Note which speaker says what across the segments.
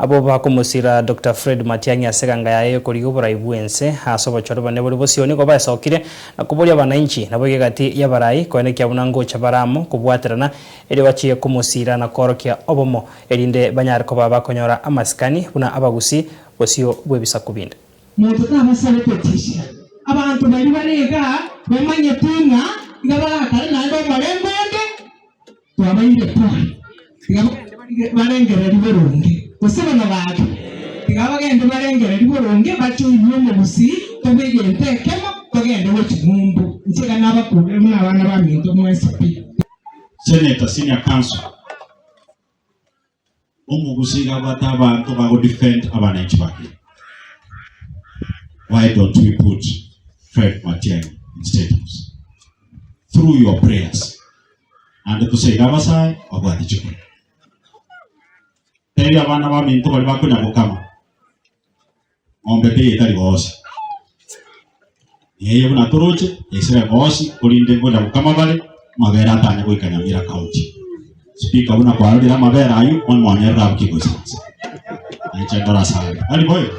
Speaker 1: Abwo bakomosira Doctor Fred Matiang'i ase eganga yaye y'okorigia oborai bw'ense ase obochori bone bore bosio nigo baesokire na koboria abanainchi naboigo egati y'abarai koenekia buna ngocha bare amo kobwaterana erio bachie komosira na koorokia obomo erinde banyare koba bakonyora amasikani buna abagusii bosio bw'ebisaku binde.
Speaker 2: Monto tabasarete chisira. Abanto baria bare igaa bamanyete ng'a iga barakare naende omorembe onde twabaire pore. Tiga bagende barengererie boronge, gose bono gaki, tiga bagende barengererie boronge bachoinie omogusii tobe egento ekemo togende gochia ng'umbu. Inche iga nabakurire buna abana baminto mwensi pi.
Speaker 3: Senator, Senior Counsel, Omogusii iga abwate abanto bago defend abananchi bake. Why don't we put Fred Matiang'i in state house? Through your prayers. Naende toseire abasae babwate chikura. Tebia abana baminto baria bakonya gokama. Ng'ombe teiyo etari goosi. Neye buna toroche, yaisire goosi, korende ngocha gokama bare, amabere atanye goika Nyamira County. Speaker buna kwarorire amabere ayio, bono mwanyerera abwo kigoisaransa. Na inche ndore ase aria. Tari boigo?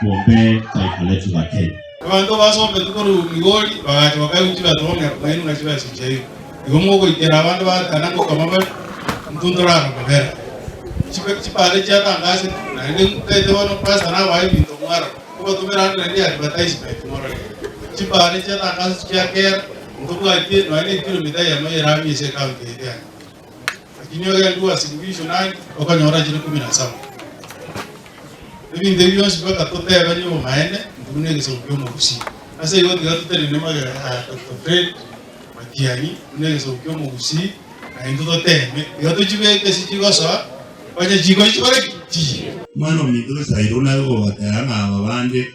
Speaker 3: Tuombe taifa letu la Kenya.
Speaker 4: Abanto basombetwe korwa Migori bagacha bakaigwa chibesa bang'ea kobainwa ng'a chibesa chiaino. Igo mogoikera abande baatana ngokama bare, intwe ntorara amabere. Chipande chiatangasete, naende ntaete bono pastor nabae ebinto mwarora, nkobatomera ande naende advertisement morore. Chipande chiatangasete chiakera, ntobwatie nonya ne ekilomita eyemo y'erami ase ecounty yaito ya Nyamira. Lakini ogende Uasin Gishu nandi, okonyora chire kumi na saba. Ebinto ebi bionsi mpaka totebanie obomaene, intwe buna egesaku kia omogusii. Ase igo tiga totenene magega ya Doctor Fred Matiang'i buna egesaku kia omogusii, na intwe toteme, tiga tochibeke ase chigosoa, onye chikoyia chikore ki? Chiyie.
Speaker 5: Omwana ominto Gesairo naye ogobatebia ng'a aba bande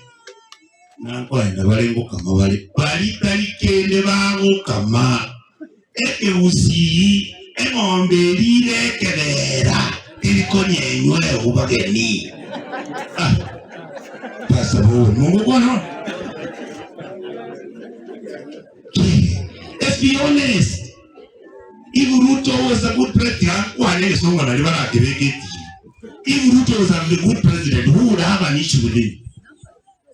Speaker 5: nakoenda bare ngokama bare, baria tari kende bagokama. Ekegusii, eng'ombe eria ere ekebeera teri konyenywa ewu bageni. Ah, Pastor bobe, mogokwana bono? Let's be honest. If Ruto was a good president, ankwane egesongo nari barakebeke etiri. If Ruto was a good president, who would have an issue with him?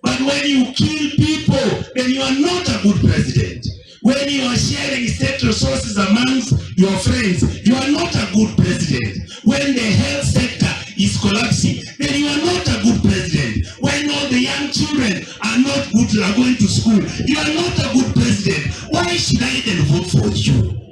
Speaker 5: But when you kill people, then you are not a good president. When you are sharing state resources amongst your friends, you are not a good president. When the health sector is collapsing, then you are not a good president. When all the young children are not good, are going to school, you are not a good president. Why should I then vote for you?